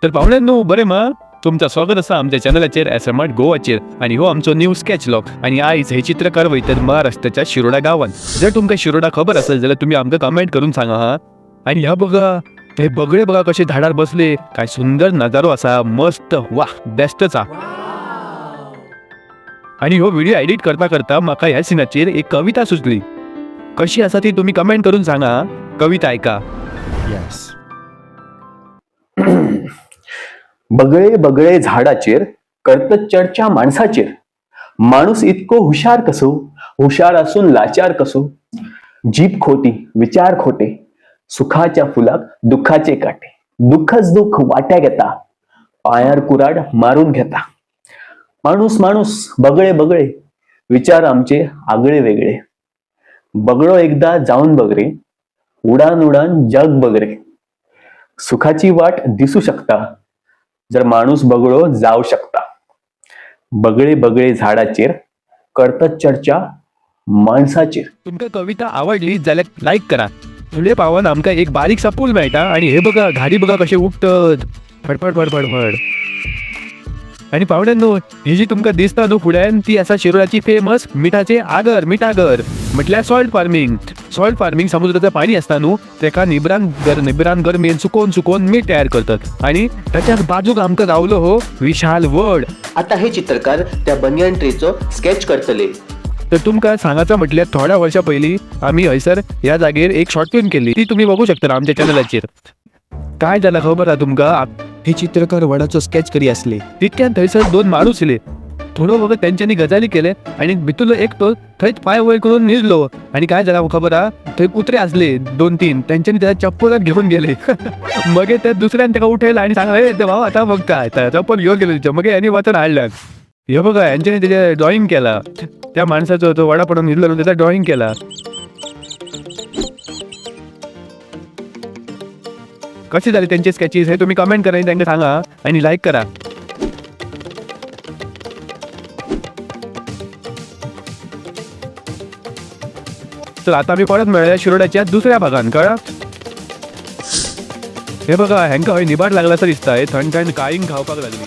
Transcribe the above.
तर पाहुण्यांनो बरे मा तुमचं स्वागत आसा आमच्या चॅनलाचेर एस एम आर्ट गोवाचेर आणि हो आमचो न्यू स्केच लॉग. आणि आयज हे चित्रकार वयतात महाराष्ट्राच्या शिरोडा गावान. जर तुमकां शिरोडा खबर असेल जाल्यार तुम्ही आमकां कमेंट करून सांगा हा. आणि ह्या बघा हे बगळे बघा कसे झाडार बसले, काय सुंदर नजारो असा, मस्त, वाह बेस्टच हा. आणि हो व्हिडिओ एडिट करता करता म्हाका ह्या सिनाचेर एक कविता सुचली, कशी आसा ती तुम्ही कमेंट करून सांगा. कविता ऐका. येस. बगळे बगळे झाडाचेर करत चर्चा माणसाचेर, माणूस इतको हुशार कसो, हुशार असून लाचार कसो, जीभ खोटी विचार खोटे, सुखाच्या फुलाक दुःखाचे काटे, दुःखच दुःख वाट्याक येता, पायार कुराड मारून घेता, माणूस माणूस बगळे बगळे, विचार आमचे आगळे वेगळे, बगळो एकदा जाऊन बगरे, उडान उडान जग बगरे, सुखाची वाट दिसू शकता जर माणूस बगळो जाऊ शकता, बगळे बगळे झाडाचेर करतत चर्चा माणसाचेर. तुमका कविता आवडली जाल्यार लायक करा. फुडें पावन आमकां एक बारीकसा पूल मेळटा आणि हे बघा घाडी बघा कशे उगतत फडफड फडफड फड. आणि पावण्यांनो ही जी तुमकां दिसता न्हू फुड्यान ती आसा शिरोडाची फेमस मिठाचे आगर, मिठागर म्हटल्यार सॉल्ट फार्मींग. सॉल्ट फार्मींग समुद्राचं पाणी आसता न्हू तेका निबरान निबरान गरमेन सुकोवन सुकोवन मीठ तयार करतात. आणि ताच्या बाजूक आमकां गावलो हो विशाल वड. आता हे चित्रकार त्या बनियन ट्रीचो स्केच करतले. तर तुमकां सांगायचं म्हटल्यार थोड्या वर्षा पयलीं आमी हयसर ह्या जागेर एक शॉर्ट फिल्म केल्ली, ती तुमी बघू शकता आमच्या चॅनलाचेर. काय जाला खबर आहा तुमकां, हे चित्रकार वडाचो स्केच करी आसले तितक्यान थंयसर दोन माणूस येयले. थोडो वगत तेंच्यांनी गजाली केले आणि भितरलो एकटो थंयच पांय वयर करून न्हिजलो. आणि काय जाला खबर आहा, थंय कुत्रे आसले दोन तीन, तेंच्यांनी त्याच्या चप्पलात घेवन गेले. मगीर त्या दुसऱ्यान ताका उठयला आणि सांगलें, "ए, ते भावा आतां बघता चप्पल घेवन गेले तुमच्या." मगीर हेणी वचून हाडल्यान. हे बघा हेंच्यांनी तेजें ड्रॉइंग केला, त्या माणसाचो तो वडा पडून न्हिदलो न्हू तेचा ड्रॉइंग केला. कसे झाले त्यांचे स्केचेस हे तुम्ही कमेंट करा आणि त्यांना सांगा आणि लाईक करा. तर आता आम्ही परत मेळया शिरोड्याच्या दुसऱ्या भागान. कळा हे बघा हेंका हय निबाड लागला असं दिसता, हे थंड थंड काळींग खावपाक लागली.